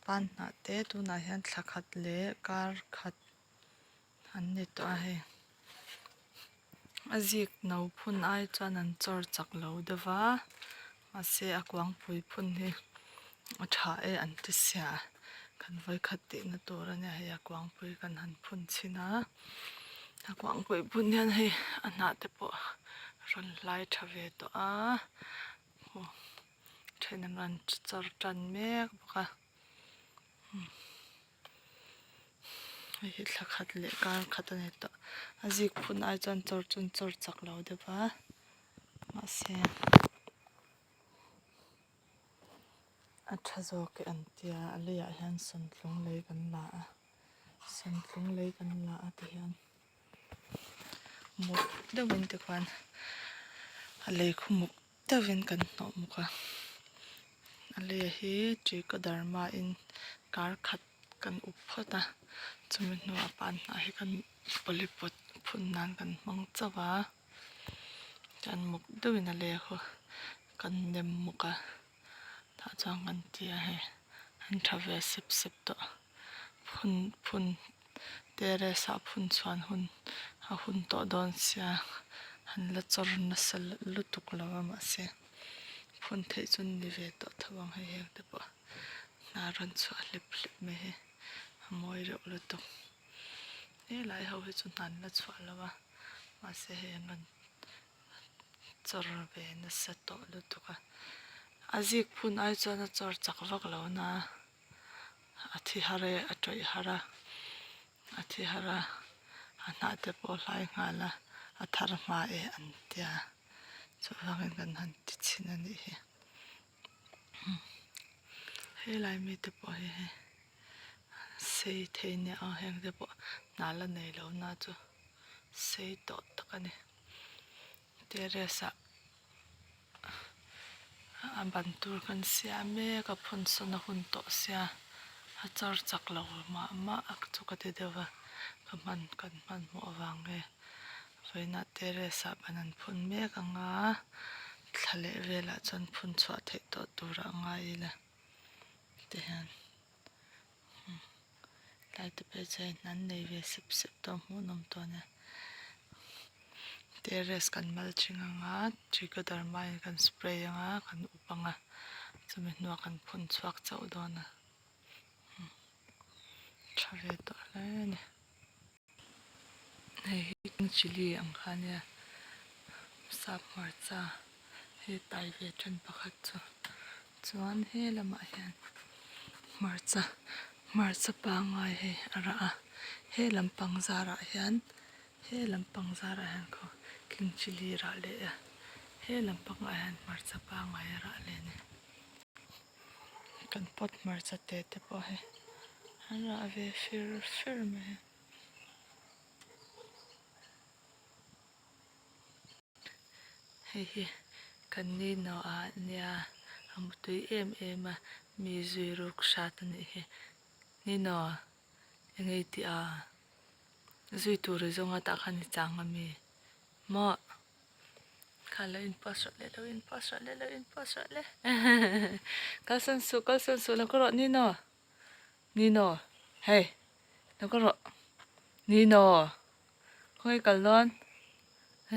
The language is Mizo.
Pan hnah te tunah hian thla khat leh kar khat an ni tawh a hei. A zik no phun ai chuan an chawr chak lo deuh va mahse a kuangpui phun hi a tha e an ti sia kan vawikhat tihna tur a nia hei a kuangpui kan han phun chhin a a kuangpui phun hian hei a hnah te pawh rawn hlai tha ve tawh a then an rawn chawr tan mek bawk a. Hei hi thla khat leh kar khat a ni tawh a zik phun ai chuan chawr chu an chawr chak lo deuh va mahse a tha zawk e an tia a leiah hian sawntlung lei kan la a sawntlung lei kan la a tihian muk deuhin tikhuan a lei khu muk deuhin kan hnawh bawk a a lei hi trichoderma in kar khat kan up phawt a chumi hnuah pan hnah hi kan polypot phun nan kan hmang chauh a chuan muk deuhin a lei khu kan nem bawk a tah chuan kan ti a hei an tha ve sep sep tawh phun phun terrace ah phun chhuan hun a hun tawh dawn sia an la chawr nasa lutuk lo a mahse phun theih chu ni ve tawh tho ang hei heng te pawh hna rawn chhuah hlep hlep mai hi a mawi reuh lutuk helai ho hi chu hna an la chhuah lo a mahse hei an rawn chawr ve nasa tawh lutuk a a zik phun ai chuan a chawr chak vak lo na. A thi har e a tawih har a a thi har a a hnah te pawh a hlai nghal a a thar hma e an tia chuvangin kan han ti chhin a nih hi helai mite pawh hi hei sei thei nia aw heng te pawh hna la nei lo na chu sei tawh tak a ni terrace ah. A ban tur kan siam mek a phun sawn a hun tawh sia a char chak lo mah mah a chu ka ti deuh va ka hman kan hmanhmawh avang nge vawiinah terrace ah ban an phun mek ang a thla leh velah chuan phun chhuah theih tawh tur a ngai ila tihian. Tlai te phei chuan an nei ve sep sep tawh hmuh nawm tawh a nia terrace kan mal thin ang a trichoderma in kan spray ang a kan up ang a chumi hnuah kan phun chhuak chauh dawn a tha ve tawh hle a ni. Hei hi chilli ang kha ania sap hmarcha hei tai ve then pakhat chu chuan he lamah hian hmarcha hmarcha pangngai hei a rah a he lampang zarah hian he lampang zarah hian khaw king chilli rah leh a he lampangah hian hmarcha pangngai a rah leh a ni. Kan pot hmarcha te te pawh hi an rah ve fir fir mai a. Hei hi kan ni nawh ah nia a mutui em em a mi zui ruk hrat a nih hi. Ni naw eng ei tih a zui tur i zawnga tah khan i chang a mi maw. Kha lo in post rawh le lo in post rawh le lo in post rawh le kalsan suh kalsan suh lo ka rawh Nino Nino hei lo ka rawh Nino khawnge kal dawn.